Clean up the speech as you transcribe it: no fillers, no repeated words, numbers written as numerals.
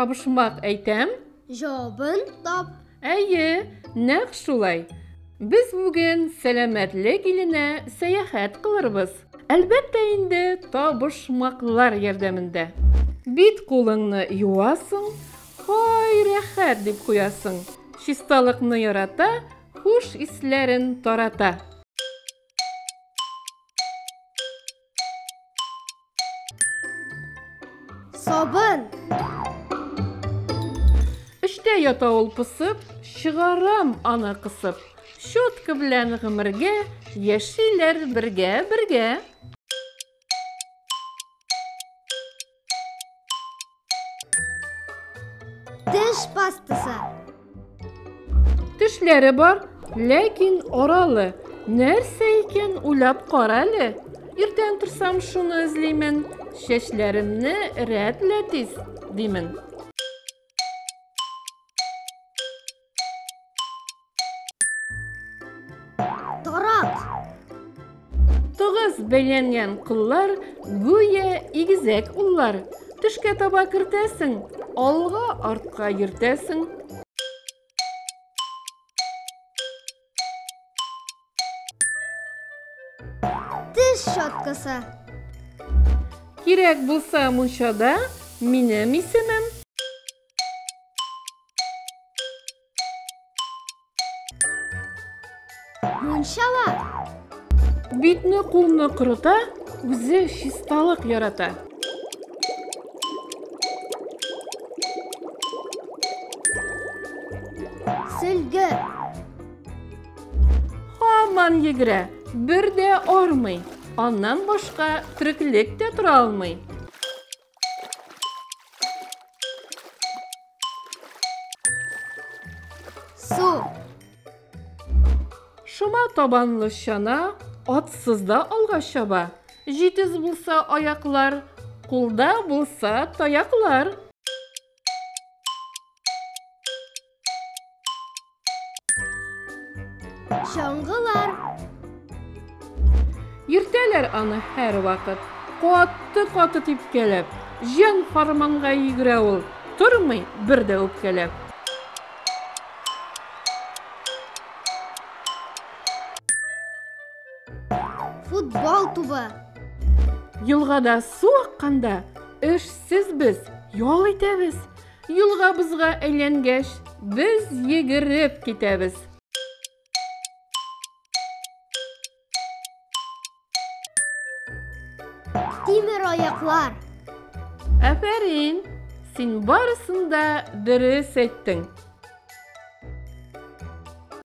Табышмак әйтәм. Җавабын тап. Әйе, нәкъ шулай. Без бүген сәламәтлек иленә сәяхәт кылырбыз. Әлбәттә инде, табышмаклар ярдәмендә. Бит кулыңны юасың, һай рәхәт дип куясың. Чисталыкны ярата, хуш исләрен тарата. Сабын. Эштә ята ул пысып, чыгарам аны кысып. Щетка белән гомергә яшиләр бергә-бергә. Теш пастасы. Тешләре бар, ләкин аралы. Нәрсә икән, уйлап кара әле. Иртән торсам шуны эзлимен, чәчләремне рәтлә тиз, димен. Тарак. Тыгыз бәйләнгән кыллар, гүя игезәк уллар. Төшкә таба кертәсең, алга артка йөртәсең. Теш щеткасы. Кирәк булса мунчада минем исемем. Мунчала. Битне кулны корыта, үзе чисталык ярата. Сөлге. Һаман йөгерә, бер дә армый. Аннан башка тереклек тә тора алмый. Су. Шома табанлы чана атсыз да алга чаба. Җитез булса аяклар, кулда булса таяклар. Чаңгылар. Йөртәләр аны һәрвакыт, каты-каты типкәләп. Җан фарманга йөгерә ул, тормый бер дә үпкәләп. Футбол тубы. Елгада су акканда, эшсез без, ял итәбез. Елгабызга әйләнгәч, без йөгереп китәбез. Тимер аяклар. Афәрин! Син барысын да дөрес әйттең.